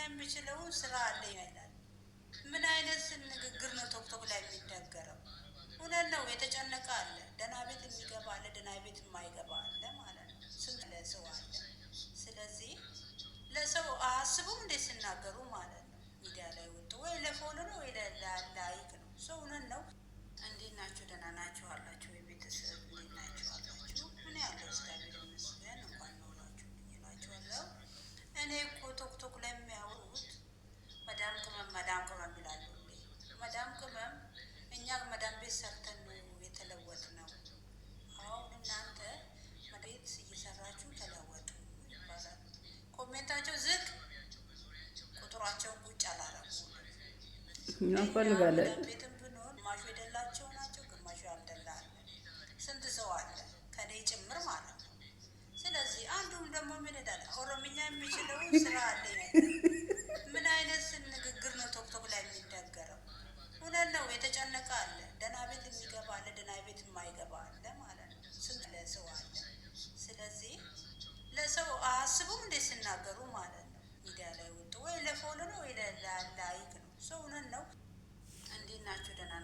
የሚችለውን ስራ አለ ይላል። ምን አይነት ንግግር ነው ቶክቶክ ላይ የሚነገረው? እውነት ነው። የተጨነቀ አለ፣ ደህና ቤት የሚገባ አለ፣ ደህና ቤት የማይገባ አለ ማለት ነው። ስንት ለሰው አለ። ስለዚህ ለሰው አያስቡም እንዴ ሲናገሩ ማለት ነው። ሚዲያ ላይ ወጡ ወይ ለ follow ነው ወይ ለ like ነው። ሰው እውነት ነው። እንዴት ናችሁ? ደህና ናችሁ አላችሁ ወይ? ቤተሰብ እንዴት ናችሁ አላችሁ? ምን ያለው እግዚአብሔር ይመስገን። እንኳን ኖራችሁ እላችኋለሁ። እኔ እኮ ቶክቶክ ላይ የሚያወሩት መዳም ቅመም መዳም ቅመም ይላሉ። እንዴ መዳም ቅመም፣ እኛ መዳም ቤት ሰርተን ነው የተለወጥ ነው። አሁን እናንተ ቤት እየሰራችሁ ተለወጡ ይባላል። Comment ኣቸው ዝግ፣ ቁጥሯቸውን ቁጭ አላረጉ። እኛ እንፈልጋለን። መዳም ቤትም ብንሆን ግማሹ የደላቸው ናቸው፣ ግማሹ ያልደላ አለ። ስንት ሰው አለ ከኔ ጭምር ማለት ነው። ስለዚህ አንዱም ደግሞ ምን ይላል? ኦሮምኛ የሚችለው ስራ አለ ይላል። ምን አይነት ንግግር ነው ቶክቶክ ላይ የሚነገረው? እውነት ነው። የተጨነቀ አለ፣ ደህና ቤት የሚገባ አለ፣ ደህና ቤት የማይገባ አለ ማለት ነው። ስንት ለሰው አለ። ስለዚህ ለሰው አያስቡም እንዴ ሲናገሩ ማለት ነው። ሚዲያ ላይ ወጡ ወይ ለ follow ነው ወይ ለ like ነው። ሰው እውነት ነው። እንዴት ናችሁ? ደህና